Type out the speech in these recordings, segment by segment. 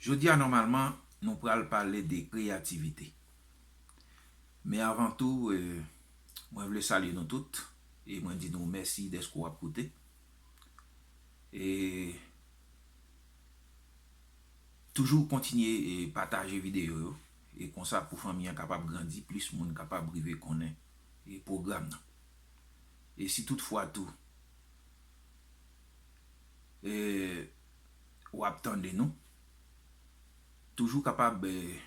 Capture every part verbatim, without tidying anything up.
Jodi a, nòmalman, nou pral pale de kreyativite. Men avan tou, eh, mwen vle salye nou tout e mwen di nou mèsi dèske w ap koute. E toujou kontinye e pataje videyo yo. E konsa pou fanmi an kapab grandi, plis moun kapab rive konnen e pwogram nan. E si toutfwa tou, e, w ap tande nou, toujou kapab, e,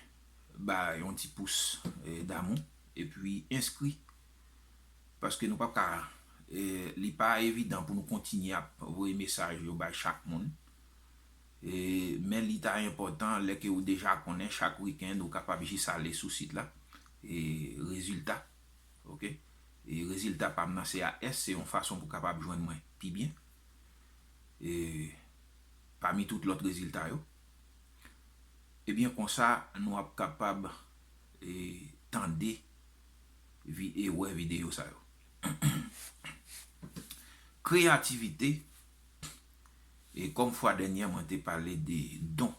ba yon ti pous, e, damou, epi enskri, paske nou p ap ka, e, li pa evidan pou nou kontinye ap voye mesaj yo bay chak moun. E, men li ta enpòtan, lè ke ou deja konnen, chak wikenn ou kapab jis ale sou sit la, e, rezilta, oke? E rezilta pa m nan se a S, se yon fason pou kapab jwenn mwen pi byen, e, pami tout lòt rezilta yo. Ebyen, konsa, nou ap kapab, e, tande vi-, e wè videyo sa yo. Kreyativite, e kòm fwa dènyè mwen te pale de don.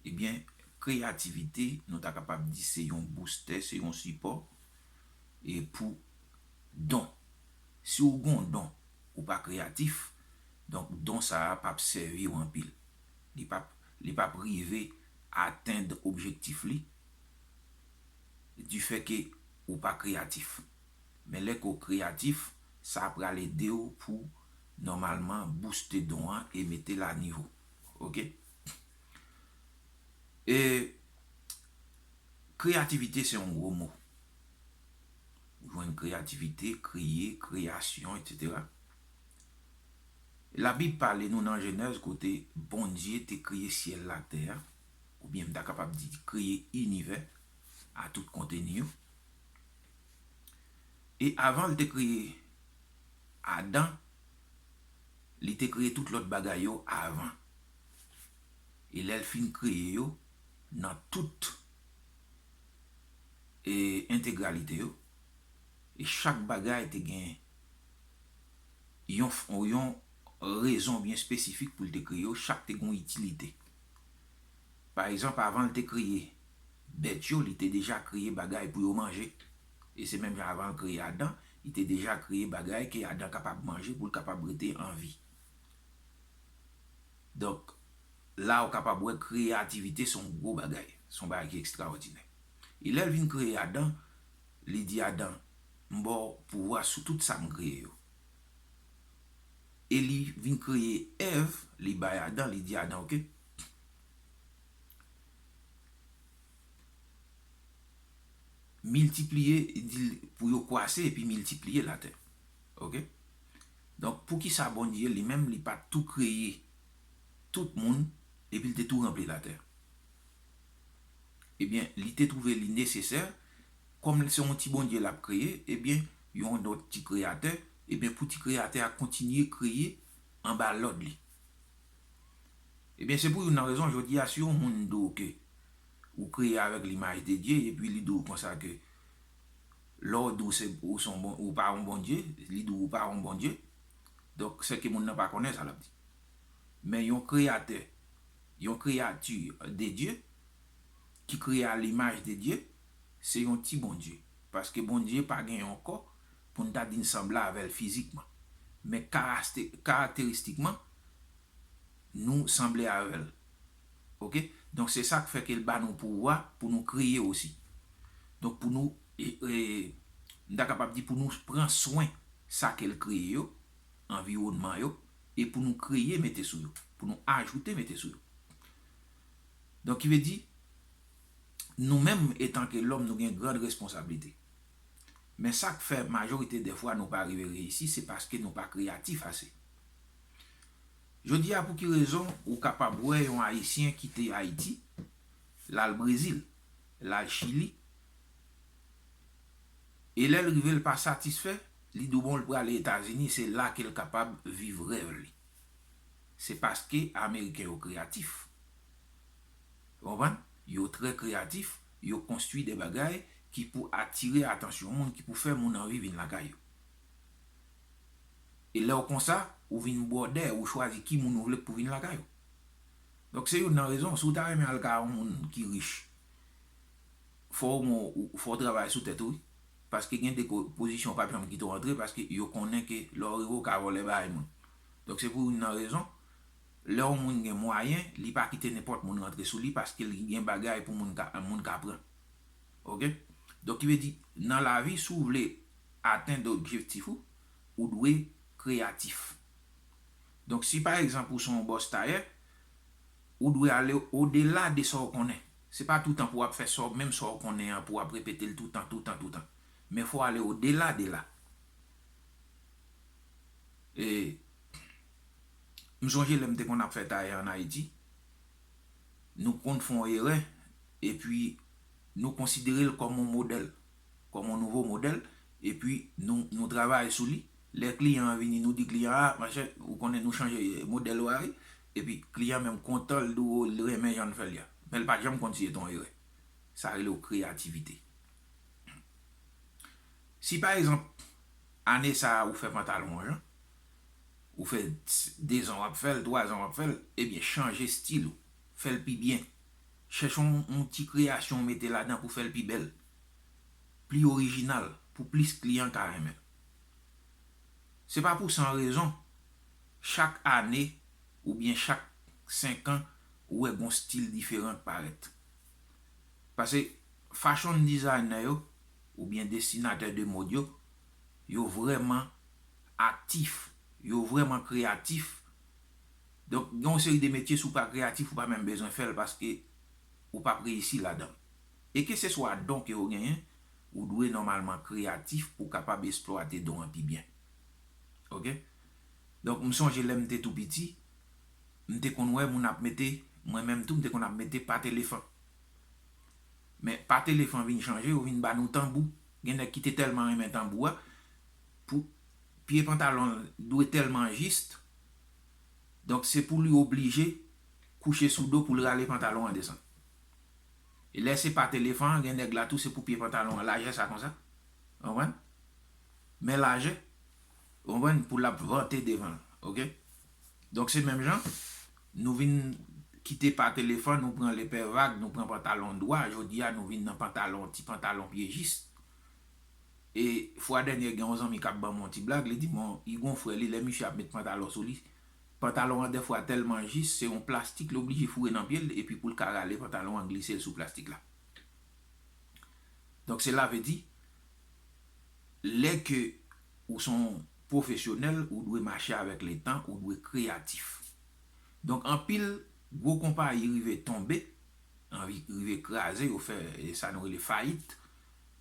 Ebyen, kreyativite, nou ta kapab di se yon boustè, se yon sipò, e pou don. Si w gon don, ou pa kreyatif, donk don sa a p ap sèvi w anpil. Li p ap, li p ap rive atenn objektif li, difè ke ou pa kreyatif. Men lè ke w kreyatif, sa pral ede w pou nòmalman booste don an e mete l a nivo. Oke? E kreyativite se yon gwo mo. Ou jwenn kreyativite, kreye, kreyasyon, etsetera. Labib pale nou nan Jenèz kote Bondye te kreye syèl, latè a, oubyen m ta kapab di kreye inivè a tout konteni yo. E avan l te kreye Adan, li te kreye tout lòt bagay yo avan. E lè l fin kreye yo, nan tout, e, entegralite yo, e chak bagay te gen yon f-, yon rezon byen espesifik pou l te kreye yo, chak te gen yon itilite. Pa egzanp, avan l te kreye bèt yo, li te deja kreye bagay pou yo manje. E se menm jan avan l kreye Adan, li te deja kreye bagay ke Adan kapab manje pou l kapab rete an vi. Donk, la ou kapab wè kreyativite se yon gwo bagay, se yon bagay ki ekstraòdinè. E lè l vin kreye Adan, li di Adan, "M ba w pouvwa sou tout sa m kreye yo." E li vin kreye Èv, li bay Adan, li di Adan, "Oke, miltipliye," di l pou yo kwase epi miltipliye latè. Oke? Donk, poukisa Bondye li menm li pa t tou kreye tout moun epi l te tou ranpli latè? Ebyen, li te twouve li nesesè, kòm se yon ti Bondye l ap kreye, ebyen, yon lòt ti kreyatè, ebyen, pou ti kreyatè a kontinye kreye anba lòd li. Ebyen, se pou youn nan rezon, jodi a, si yon moun di w ke ou kreye avèk limaj de Dye, epi li di w konsa ke lè w di w se, ou se yon bon, ou pa yon Bondye, li di w ou pa yon Bondye, donk, se ke moun nan pa konnen sa l ap di. Men yon kreyatè, yon kreyati de Dye, ki kreye a limaj de Dye, se yon ti Bondye. Paske Bondye pa gen yon kò pou n ta di n sanble avè l fizikman. Men karaste-, karakteristikman, nou sanble avè l. Oke? Donk, se sa k fè ke l ba nou pouvwa pou nou kreye osi. Donk, pou nou, e, e, m ta kapab di pou nou pran swen sa ke l kreye yo, anviwònman yo, e pou nou kreye mete sou yo, pou nou ajoute mete sou yo. Donk, ki vle di, nou menm, etanke lòm, nou gen gran responsablite. Men sa k fè majorite dè fwa nou pa rive reyisi, se paske nou pa kreyatif ase. Jodi a, pou ki rezon ou kapab wè yon Ayisyen kite Ayiti, l al Brezil, l al Chili, e lè l rive, l pa satisfè, li di w bon, l prale Etazini, se la ke l kapab viv rèv li. Se paske Ameriken yo kreyatif. Ou konprann? Yo trè kreyatif, yo konstwi de bagay ki pou atire atansyon moun, ki pou fè moun anvi vin lakay yo. E lè w konsa, ou vin bwòdè, ou chwazi ki moun ou vle pou vin lakay ou. Donk se youn nan rezon, si w ta renmen al ka yon moun ki rich, fò w, fò w travay sou tèt ou, wi. Paske gen de pozisyon w p ap janm kite w antre, paske yo konnen ke lè w rive w ka vòlè bagay moun. Donk se pou youn nan rezon, lè yon moun gen mwayen, li pa kite nenpòt moun rantre sou li, paske li gen bagay pou moun ka, moun ka pran. Oke? Donk ki vle di, nan lavi, si w vle atenn objektif ou, ou dwe kreyatif. Donk si pa egzanp ou se yon bòs tayè, ou dwe ale odela de sa w konnen. Se pa toutan pou w ap fè sa w, menm sa w konnen an, pou w ap repete l toutan, toutan, toutan. Men fò w ale odela de la. E m sonje lè m te konn ap fè tayè ann Ayiti, nou konn fè yon erè, epi nou konsidere l kòm yon modèl, kòm yon nouvo modèl, epi nou, nou travay sou li. Lè kliyan an vini, nou di kliyan an, a, machè, ou konnen nou chanje modèl ou a, wi. Epi kliyan menm kontan, l di w li renmen jan n fè l ya. Men l pa t janm konn si se te yon erè. Sa rele w kreyativite. Si pa egzanp, ane sa a ou fè pantalon an jan, ou fè dezan w ap fè l, twazan w ap fè l, ebyen chanje estil ou, fè l pi byen. Chèche yon, yon ti kreyasyon w mete ladan pou fè l pi bèl, pli orijinal, pou plis kliyan ka renmen l. Se pa pou san rezon, chak ane oubyen chak senk an, ou wè gon stil diferan k parèt. Paske fashion designer yo, oubyen desinatè de mòd yo, yo vrèman aktif, yo vrèman kreyatif. Donk gen yon seri de metye, si w pa kreyatif, ou pa menm bezwen fè l paske ou p ap reyisi ladan l. E keseswa don ke w genyen, ou dwe nòmalman kreyatif pou w kapab eksplwate don an pi byen. Oke? Donk m sonje lè m te tou piti, m te konn wè moun ap mete, mwen menm tou, m te konn ap mete pat elefan. Men pat elefan vin chanje, yo vin ba nou tanbou. Gen nèg ki te tèlman renmen tanbou a, pou pye pantalon l dwe tèlman jis, donk se pou li oblije kouche sou do pou l rale pantalon an desann. E lè se pat elefan an, gen nèg la tou se pou pye pantalon an lajè sa konsa. Ou konprann? Men lajè, ou konprann, pou l ap vante devan l. Oke? Donk se menm jan, nou vin kite pat elefan, nou pran lepè vag, nou pran pantalon dwa, jodi a nou vin nan pantalon, ti pantalon pye jis. E fwa dènye gen yon zanmi k ap ban m yon ti blag, li di m, li gon frè li, lè misye ap met pantalon sou li, pantalon an dèfwa tèlman jis, se yon plastik li oblije foure nan pye l, epi pou l ka rale pantalon an glise l sou plastik la. Donk se la vle di, lè ke ou se yon pwofesyonèl, ou dwe mache avèk letan, ou dwe kreyatif. Donk anpil gwo konpayi rive tonbe, anvi rive kraze, yo fè, e, sa nou rele fayit,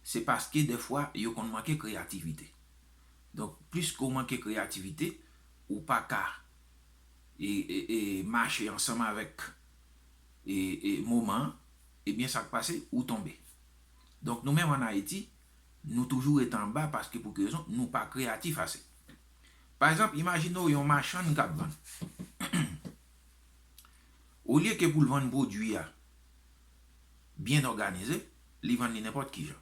se paske dèfwa yo konn manke kreyativite. Donk plis ke w manke kreyativite, ou pa ka e, e, e mache ansanm avèk e, e moman an, ebyen sa k pase, ou tonbe. Donk nou menm ann Ayiti, nou toujou rete anba paske pou ki rezon? Nou pa kreyatif ase. Pa egzanp, imajine w yon machann k ap vann. Olye ke pou l vann pwodui a byen òganize, li vann li nenpòt ki jan.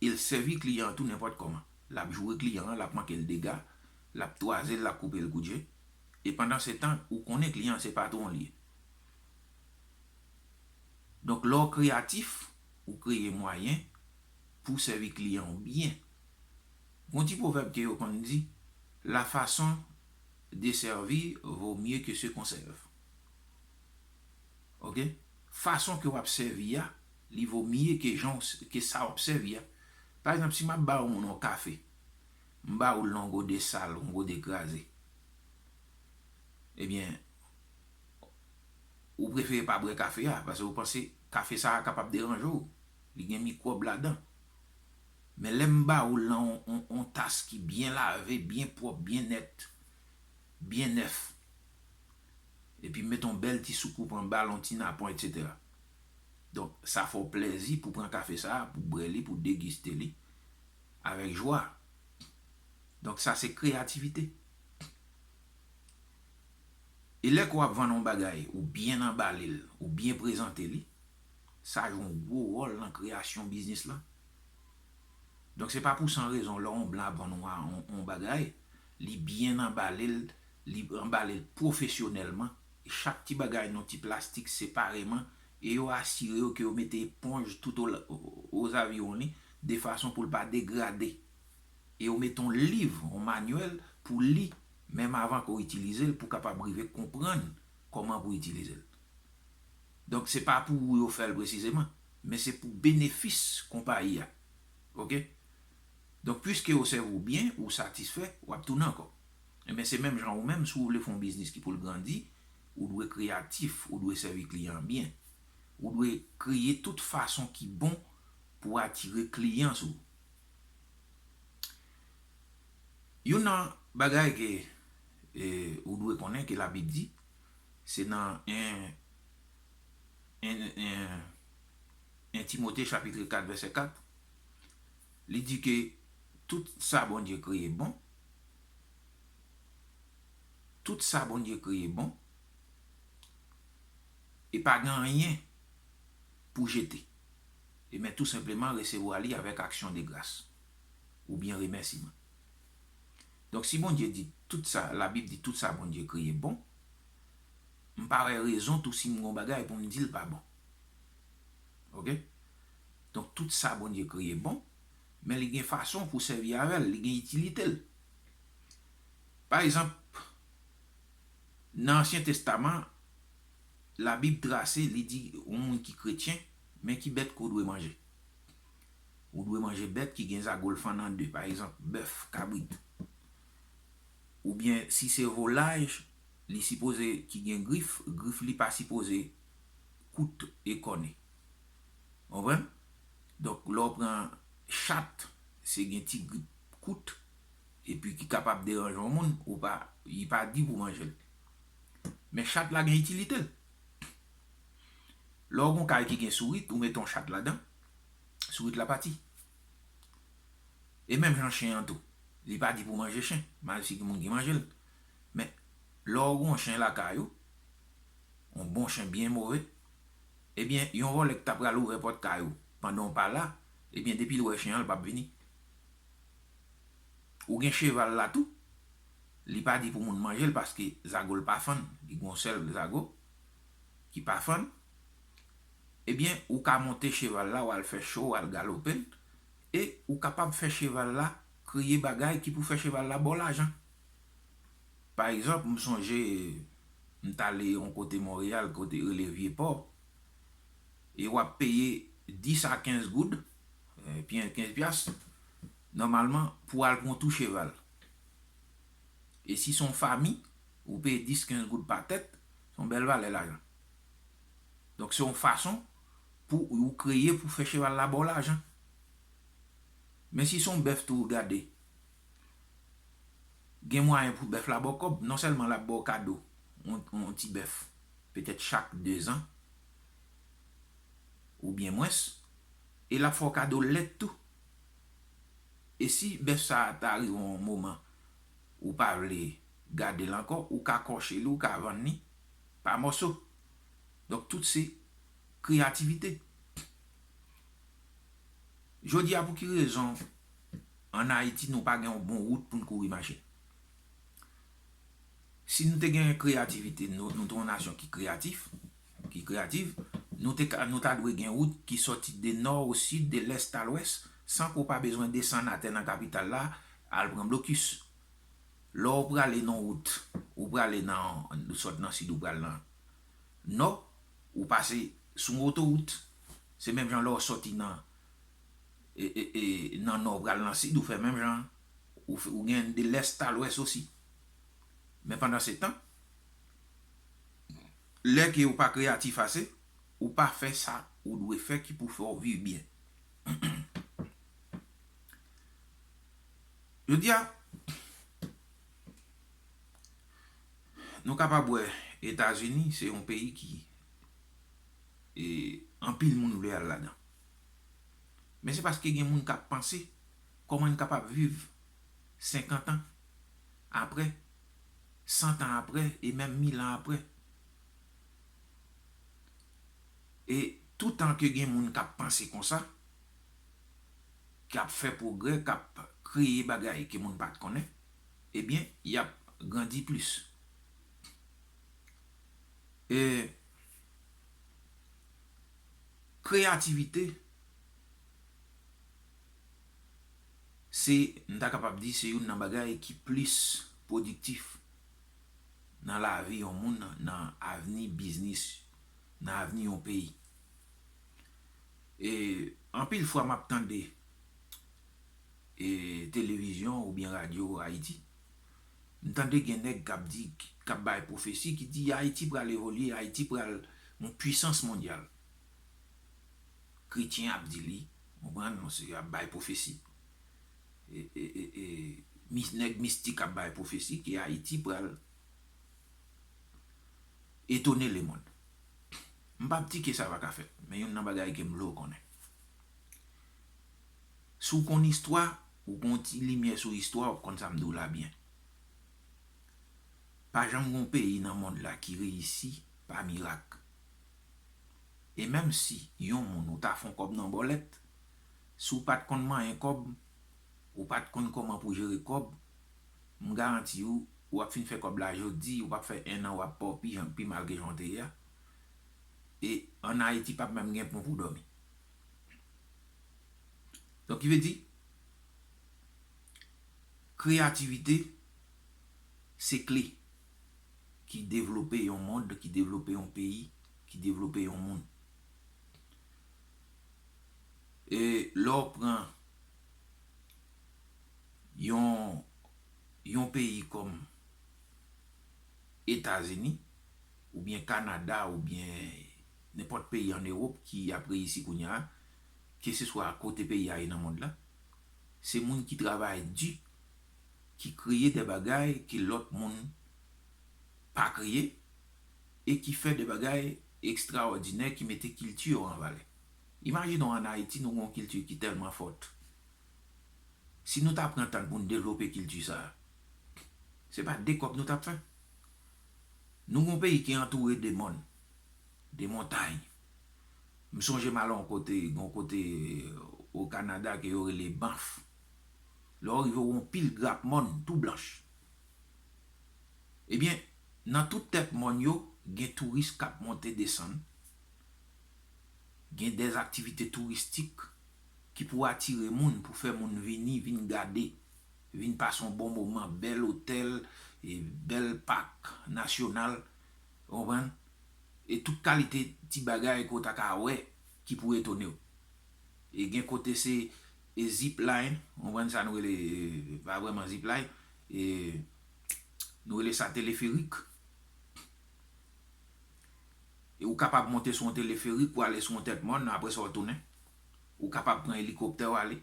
E l sèvi kliyan an tou nenpòt kòman. L ap joure kliyan an, l ap manke l dega, l ap twaze l, l ap koupe l kout je. E pandan se tan, ou konnen kliyan an se patwon li ye. Donk lè w kreyatif, ou kreye mwayen pou w sèvi kliyan w byen. Gon ti pwovèb ke yo konn di, la façon de servir vaut mieux que ce qu'on sert. Oke? Fason ke w ap sèvi a, li vo mye ke jan w s- ke sa w ap sèvi a. Pa egzanp, si m ap ba yon moun yon kafe, m ba ou l nan yon gode sal, yon gode kraze. Ebyen, ou prefere pa bwè kafe a, paske ou panse kafe sa a kapab deranje w. Li gen mikwòb ladan. Men lè m ba ou l nan yon, yon, yon tas ki byen lave, byen pwòp, byen nèt, byen nèf, epi m met yon bèl ti soukoup anba l, yon ti napon, etsetera. Donk, sa fè w plèzi pou pran kafe sa a, pou bwè li, pou degiste li avèk jwa. Donk, sa se kreyativite. E lè ke w ap vann yon bagay, ou byen anbale l, ou byen prezante li, sa jwe yon gwo wòl nan kreyasyon biznis lan. Donk, se pa pou san rezon, lè yon blan ap vann yon, yon, yon bagay, li byen anbale l, li anbale l pwofesyonèlman, chak ti bagay nan ti plastik separeman, e yo asire yo ke yo mete eponj tout o, o, ozaviwon li, de fason pou l pa degrade. E yo mete yon liv, yon manyèl pou li, menm avan ke w itilize l, pou w kapab rive konprann kòman pou w itilize l. Donk, se pa pou ou yo fè l presizeman, men se pou benefis konpayi a. Oke? Donk, piske yo sèvi w byen, ou satisfè, w ap tounen ankò. Enben, se menm jan ou menm, si w vle fè yon biznis ki pou l grandi, ou dwe kreyatif, ou dwe sèvi kliyan an byen. Ou dwe kreye tout fason ki bon pou atire kliyan sou ou. Youn nan bagay ke, e, ou dwe konnen ke Labib di, se nan en, en, en, en Timote chapit kat vèsè kat, li di ke tout sa Bondye kreye bon, tout sa Bondye kreye bon, e pa gen anyen pou jete. E men tou senpleman resevwa li avèk aksyon de gras, oubyen remèsiman. Donk, si Bondye di tout sa, Labib di tout sa Bondye kreye bon, m pa wè rezon tou si m gon bagay pou m di l pa bon. Oke? Donk, tout sa Bondye kreye bon, men li gen fason pou sèvi avè l, li gen itilite l. Pa egzanp, nan Ansyen Testaman, Labib trase, li di yon moun ki kretyen, men ki bèt ke w dwe manje. Ou dwe manje bèt ki gen zago l fann an de, pa egzanp, bèf, kabrit. Oubyen, si se volay, li sipoze ki gen grif, grif li pa sipoze kout e kòne. Konprann? Donk, lè w pran chat, se gen ti grif kout, epi ki kapab deranje yon moun, ou pa, li pa di pou manje l. Men chat la gen itilite l. Lè w gon kay ki gen sourit, ou mete yon chat ladan, sourit la pati. E menm jan chen an tou. Li pa di pou manje chen, mal si gen moun ki manje l. Men, lè w gon chen lakay ou, yon bon chen byen move, ebyen, yon vòlè ki ta pral ouvè pòt kay ou pandan w pa la, ebyen, depi l wè chen an, l p ap vini. Ou gen cheval la tou, li pa di pou moun manje l paske zago l pa fann, li gon sèl zago ki pa fann. Ebyen, ou ka monte cheval la, w al fè cho, w al galope l, e ou kapab fè cheval la kreye bagay ki pou fè cheval la ba w lajan. Pa egzanp, m sonje m t ale yon kote Monreyal, kote rele Vye Pò, e w ap peye dis a kenz goud, eh, pyen kenz pyas, nòmalman, pou al pran yon tou cheval. E si se yon fanmi, ou peye dis, kenz goud pa tèt, se yon bèl valè lajan. Donk, se yon fason pou ou kreye pou fè cheval la ba w lajan. Men si se yon bèf tou, ou gade, gen mwayen pou bèf la ba w kòb, non sèlman l ap ba w kado yon, yon ti bèf, petèt chak dezan, oubyen mwens, e l ap fè w kado lèt tou. E si bèf sa a ta rive yon moman ou pa vle gade l ankò, ou ka kòche li, ou ka vann li pa mòso. Donk, tout se kreyativite. Jodi a, pou ki rezon ann Ayiti nou pa gen yon bon wout pou n kouri mache? Si nou te gen kreyativite, nou, nou te yon nasyon ki kreyatif, ki kreyativ, nou te ka, nou ta dwe gen wout ki sòti de nò o sid, de lès a lwès, san ke w pa bezwen desann atè nan kapital la, al pran blokis. Lè w prale nan wout, ou prale nan, ou sot nan sid, ou pral nan nò, ou pase sou yon otowout. Se menm jan lè w soti nan, e, e, e, nan nò, ou pral nan sid, ou fè menm jan. Ou fè, ou gen de lès a lwès osi. Men pandan se tan, lè ke ou pa kreyatif ase, ou pa fè sa ou dwe fè ki pou fè w viv byen. Jodi a, nou kapab wè Etazini se yon peyi ki, e, anpil moun vle al ladan. Men se paske gen moun k ap panse kòman n kapab viv senkant an apre, san an apre, e menm mil an apre. E toutan ke gen moun k ap panse konsa, k ap fè pwogrè, k ap kreye bagay ke moun pa t konnen, ebyen, y ap grandi plis. E kreyativite, se, m ta kapab di, se youn nan bagay ki plis pwodiktif nan lavi yon moun, nan avni biznis, nan avni yon peyi. E anpil fwa m ap tande e televizyon oubyen radyo Ayiti, m tande gen nèg k ap di, k ap bay pwofesi ki di Ayiti pral evolye, Ayiti pral yon pwisans mondyal. Kretyen ap di li, konprann, se ap bay pwofesi. E, e, e, e, mis, nèg mistik ap bay pwofesi ke Ayiti pral etone lemonn. M p ap di ke sa pa ka fèt, men youn nan bagay ke m vle w konnen. Si w konn istwa, ou gon ti limyè sou istwa, w ap konn sa m di w la byen. Pa janm gon peyi nan mond la ki reyisi pa mirak. E menm si yon moun ou ta fè yon kòb nan bòlèt, si w pa t konn manyen kòb, ou pa t konn kòman pou jere kòb, m garanti w, w ap fin fè kòb la jodi, ou p ap fè en an, w ap pa w pi jan, pi mal ke jan w te ye a. E ann Ayiti p ap menm gen pon pou dòmi. Donk, ki vle di, kreyativite, se kle ki devlope yon mond, ki devlope yon peyi, ki devlope yon moun. E lè w pran yon, yon peyi kòm Etazini, oubyen Kanada, oubyen nenpòt peyi ann Ewòp ki ap reyisi kounye a, keseswa kote peyi a ye nan mond la, se moun ki travay di, ki kreye de bagay ke lòt moun pa kreye, e ki fè de bagay ekstraòdinè ki mete kilti yo an valè. Imajine w ann Ayiti, nou gen yon kilti ki tèlman fòt. Si nou ta pran tan n pou n devlope kilti sa a, se pa de kòb nou t ap fè. Nou gen yon peyi ki antoure de mòn, de montay. M sonje m al yon kote, yon kote o Kanada ke yo rele Banff. Lè w rive, w wè yon pil grap mòn tou blanch. Ebyen, nan tout tèt mòn yo, gen touris k ap monte desann. Gen dèzaktivite touristik ki pou atire moun, pou fè moun vini, vin gade, vin pase yon bon moman, bèl otèl, e bèl pak nasyonal, ou konprann? E tout kalite ti bagay ke w ta ka wè ki pou etone w. E gen kote se, e zip line, ou konprann sa nou rele, e, pa vrèman zip line, e nou rele sa teleferik. E ou kapab monte sou yon teleferik, ou ale sou yon tèt mòn, apre sa w tounen. Ou kapab pran elikoptè, w ale.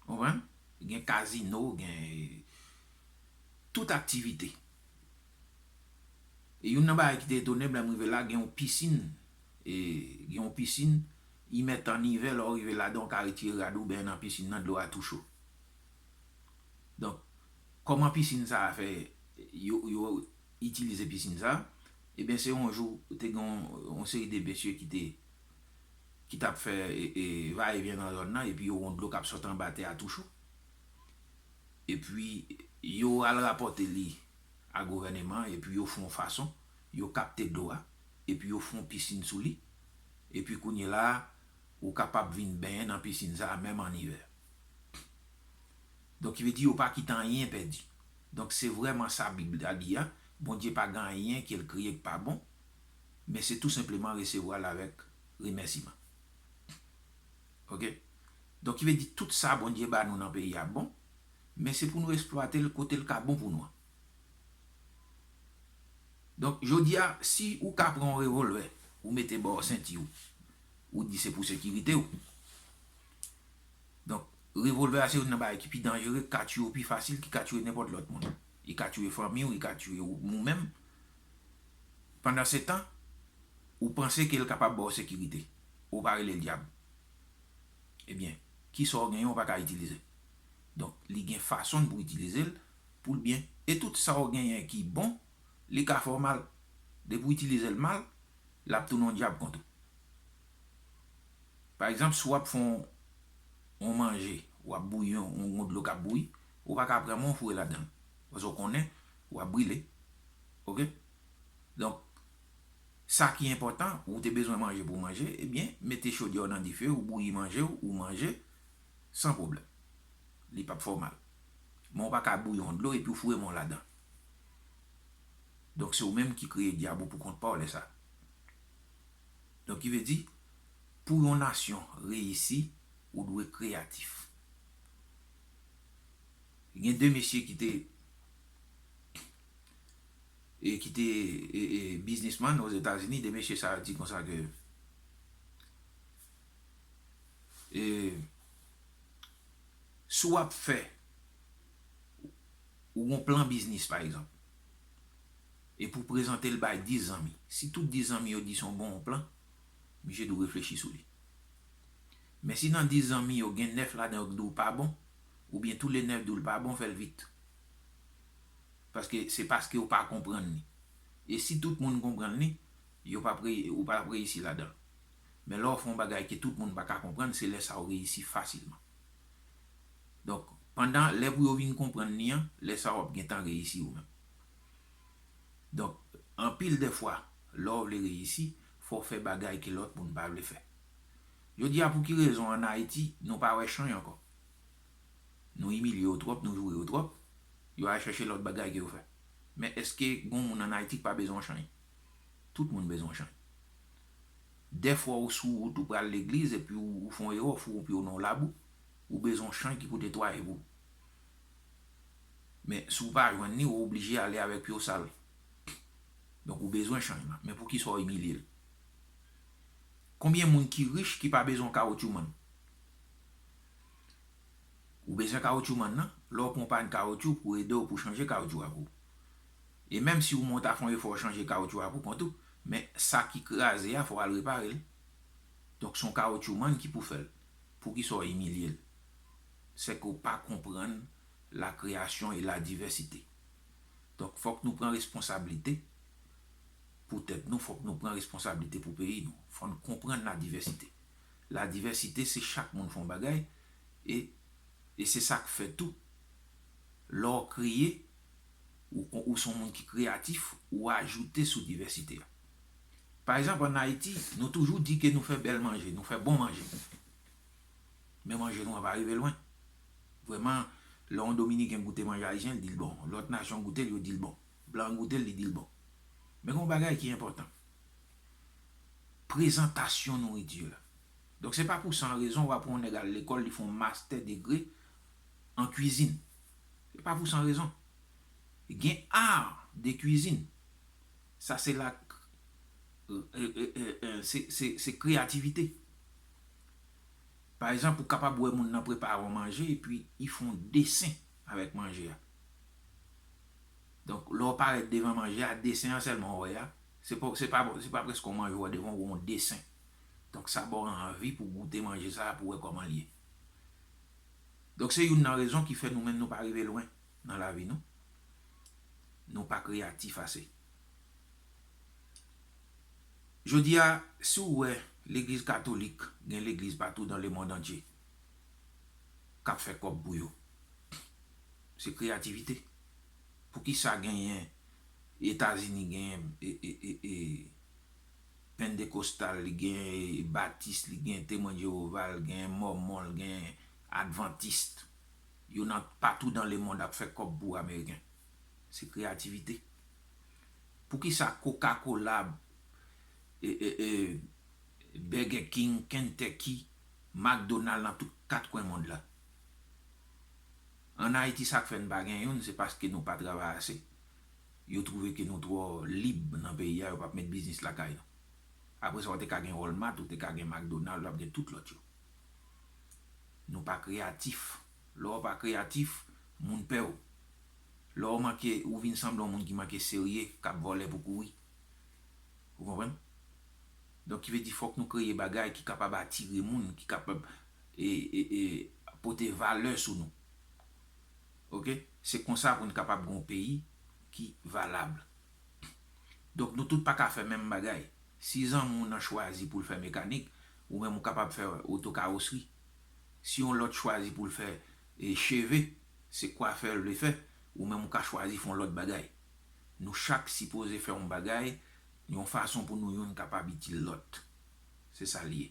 Konprann? Gen kazino, gen tout aktivite. E youn nan bagay ki te etone m lè m rive la, gen yon pisin, e gen yon pisin, i mèt an ivè, lè w rive ladan, w ka retire rad ou, benyen nan pisin nan, dlo a tou cho. Donk, kòman pisin sa a fè, yo, yo itilize pisin sa a? Ebyen, se yon jou, te gen yon, yon seri de mesye ki te, ki t ap fè, e, e, va e vyen nan zòn nan, epi yo wè yon dlo k ap sot anba tè a tou cho. Epi, yo al rapòte li a gouvèneman, epi yo fè yon fason, yo kapte dlo a, epi yo fè yon pisin sou li, epi kounye la a, ou kapab vin benyen nan pisin sa a, menm an ivè. Donk, ki vle di yo pa kite anyen pèdi. Donk, se vrèman sa Bib la di a, Bondye pa gen anyen ke l kreye k pa bon, men se tou senpleman resevwa l avèk remèsiman. Oke? Donk, ki vle di tout sa Bondye ba nou nan peyi a bon, men se pou nou eksplwate l kote l ka bon pou nou an. Donk, jodi a, si ou ka pran yon revòlvè, ou mete bò senti w, ou di se pou sekirite w. Donk, revòlvè a se youn nan bagay ki pi danjere, ki ka tiye w pi fasil, ki ka tiye nenpòt lòt moun. Li ka tiye fanmi w, li ka tiye ou, ou menm. Pandansetan, ou panse ke l kapab ba w sekirite. Ou pa rele l dyab. Ebyen, kisa w genyen ou pa ka itilize? Donk, li gen fason pou itilize l pou l byen. E tout sa w genyen ki bon, li ka fè w mal. Depi w itilize l mal, l ap tounen yon dyab kont ou. Pa egzanp, si w ap fè yon, yon manje, w ap bouyi yon, yon dlo k ap bouyi, ou pa ka pran men w foure ladan l. Paske w konnen, w ap brile. Oke? Donk, Sa ki enpòtan, ou te bezwen manje pou w manje, ebyen, mete chodyè w nan dife, ou bouyi manje w, ou manje, san pwoblèm. Li p ap fè w mal. Men w pa ka bouyi yon dlo epi w foure men w ladan. Donk, se ou menm ki kreye dyab ou pou kont pa w lè sa. Donk, ki vle di, pou yon nasyon reyisi, ou dwe kreyatif. Gen de mesye ki te e ki te e, e, biznismann Ozetazini, de mesye sa yo di konsa ke e, si w ap fè, ou gen yon plan biznis, pa egzanp, epi w prezante l bay dis zanmi. Si tout dis zanmi yo di se yon bon plan, misye dwe reflechi sou li. Men si nan dis zanmi yo gen nèf ladan yo ki di w pa bon, oubyen toule nèf di w l pa bon, fè l vit. Paske se paske w pa konprann li. E si tout moun konprann li, yo p ap rey-, ou p ap reyisi ladan l. Men lè w fè yon bagay ke tout moun pa ka konprann, se lè sa w reyisi fasilman. Donk, pandan lè pou yo vin konprann li an, lè sa w ap gentan reyisi ou menm. Donk, anpil de fwa, lè w vle reyisi, fò w fè bagay ke lòt moun pa vle fè. Jodi a, pou ki rezon ann Ayiti, nou pa wè chanj ankò? Nou imilye yo twòp, nou joure yo twòp, yo al chèche lòt bagay ke yo fè. Men èske gon moun ann Ayiti ki pa bezwen chanj? Tout moun bezwen chanj. Dèfwa ou sou wout, ou pral legliz, epi ou, ou fè yon erè, ou foure pye w nan yon labou, ou bezwen yon chanj ki pou netwaye pou ou. Men si w pa jwenn li, ou oblije ale avèk pye w sal. Donk, ou bezwen chanj lan. Men poukisa w imilye l? Konbyen moun ki rich ki pa bezwen kawotchoumann? Ou bezwen kawotchoumann nan, lè w pran yon pàn kawotchou pou ede w pou chanje kawotchou a pou ou. E menm si ou monte a fè yon efò chanje kawotchou a pou kont ou, men sa ki kraze a, fò w al repare l. Donk, se yon kawotchoumann ki pou fè l. Poukisa w imilye l? Sèke w pa konprann la création et la diversité. Donk, fòk nou pran responsablite pou tèt nou, fòk nou pran responsablite pou peyi nou. Fò n konprann la divèsite. La divèsite, se chak moun fè yon bagay, e, e se sa k fè tou, lè w kreye, ou, ou se yon moun ki kreyatif, ou ajoute sou divèsite a. Pa egzanp, ann Ayiti, nou toujou di ke nou fè bèl manje, nou fè bon manje. Men manje nou an pa rive lwen. Vrèman, lè yon Dominiken goute manje ayisyen, li di l bon. Lòt nasyon goute l, yo di l bon. Blan an goute l, li di l bon. Men gen yon bagay ki enpòtan. Prezantasyon nouriti yo la. Donk, se pa pou san rezon w ap wè yon nèg al lekòl, li fè yon master degré an kwizin. Se pa pou san rezon. Gen art de cuisine. Sa se la, e, e, e, e, se, se, se kreyativite. Pa egzanp, ou kapab wè moun nan prepare yon manje epi li fè yon desen avèk manje a. Donk, lè w parèt devan manje a, desen an sèlman w wè a, se pa, se pa, se pa prèske yon manje w wè devan w, yon desen. Donk, sa ba w anvi pou goute manje sa a, pou wè kòman l ye. Donk, se youn nan rezon ki fè nou menm nou pa rive lwen nan lavi nou. Nou pa kreyatif ase. Jodi a, si w wè legliz katolik, gen legliz patou dans le monde entier k ap fè kòb pou yo. Se kreyativite. Poukisa genyen Etazini, genyen e, e, e, e, Pentekostal, li gen Batis, li gen Temwen Jewova, li gen Mòmon, li gen Advantis. Yo nan patou dans le monde ap fè kòb pou Ameriken. Se kreyativite. Poukisa Coca-Cola, e, e, e, Burger King, Kentucky, McDonald nan tout kat kwen mond la? Ann Ayiti, sa k fè n pa gen youn, se paske nou pa travay ase. Yo twouve ke nou twò lib nan peyi a, yo p ap met biznis lakay nou. Apre sa, ou te ka gen Walmart, ou te ka gen McDonald, w ap gen tout lòt yo. Nou pa kreyatif. Lè w pa kreyatif, moun pè w. Lè w manke, ou vin sanble yon moun ki manke serye, k ap vòlè pou kouri. Ou konprann? Donk, ki vle di fòk nou kreye bagay ki kapab atire moun, ki kapab e, e, e, pote valè sou nou. Oke? Se konsa pou n kapab gen yon peyi ki valab. Donk, nou tout pa ka fè menm bagay. Si zanmi w nan chwazi pou l fè mekanik, ou menm ou kapab fè oto kawosri. Si yon lòt chwazi pou l fè, e, cheve, se kwafè l vle fè, ou menm ou ka chwazi fè yon lòt bagay. Nou chak sipoze fè yon bagay, yon fason pou nou youn kapab itil lòt. Se sa l ye.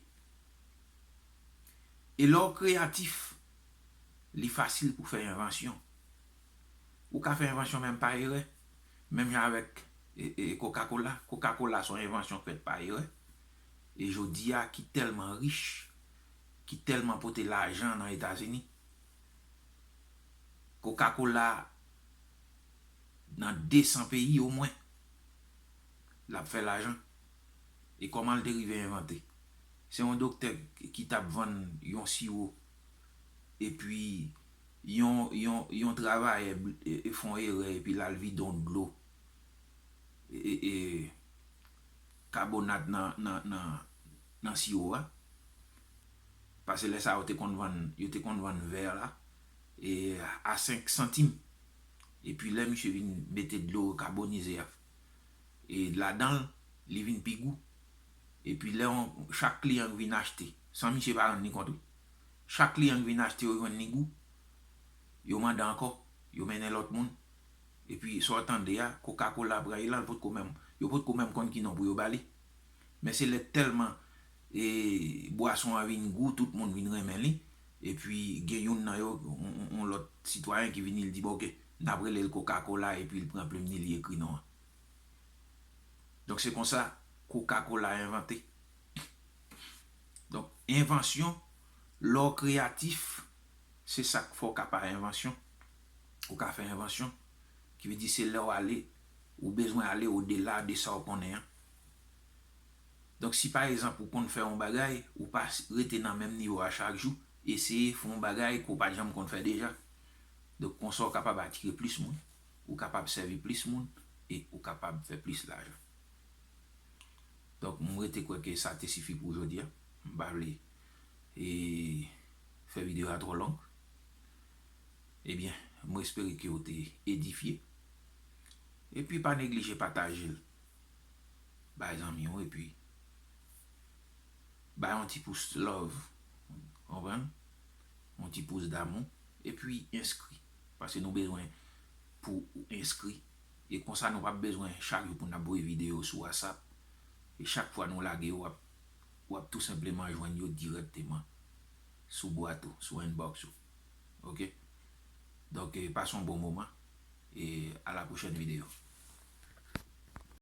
E lè w kreyatif, li fasil pou fè envansyon. Ou ka fè envansyon menm pa erè. Menm jan avèk e, e, Coca-Cola. Coca-Cola se yon envansyon k fèt pa erè. E jodi a, ki tèlman rich, ki tèlman pote lajan nan Etazini. Coca-Cola nan de san peyi omwen, l ap fè lajan. E kòman l te rive envante? Se yon doktè ki t ap vann yon siwo, epi yon, yon, yon travayè bl- e, e fè yon erè, epi l al vide yon dlo e, e, e, kabonat nan, nan, nan, nan siwo a. Paske lè sa yo te konn vann, yo te konn vann vè la e, a senk santim. Epi lè misye vin mete dlo kabonize a e ladan l, li vin pi gou. Epi lè yon, chak kliyan k vin achte, san misye pa rann li kont wi, chak kliyan k vin achte yo jwenn li gou, yo mande ankò, yo mennen lòt moun. Epi sa w tande a, Coca-Cola pran li la, l potko menm, yo potko menm konn ki non pou yo ba li. Men se lè tèlman e, bwason an vin gou, tout moun vin renmen li. Epi gen youn nan yo, yon, yon, yon lòt sitwayen ki vini, li di, "Bon, oke, n ap rele l Coca-Cola," epi l pran plim ni, li ekri non an. Donk se konsa Coca-Cola envante. Donk envansyon, lè w kreyatif, se sa k fè w ka pa envansyon. Ou ka fè envansyon, ki vle di se lè w ale, ou bezwen ale odela de sa w konnen an. Donk si pa egzanp ou konn fè yon bagay, ou pa s- rete nan menm nivo a chak jou, eseye fè yon bagay ke w pa t janm konn fè deja. Donk konsa w kapab atire plis moun, ou kapab sèvi plis moun, e ou kapab fè plis lajan. Donk m rete kwè ke sa te sifi pou jodi a. M pa vle e, fè videyo a twò long. Ebyen, mwen espere ke w te edifye. Epi pa neglije pataje l bay zanmi w, epi bay yon ti pous love, konprann? Yon ti pous damou, epi enskri. Paske nou bezwen pou ou enskri. E konsa nou p ap bezwen chak jou pou n ap voye videyo sou WhatsApp. E chak fwa nou lage yo, w ap, w ap tou senpleman jwenn yo dirèkteman sou bwat ou, sou inbox ou. Oke? Donk, e, pase yon bon moman. E a la pwochèn videyo.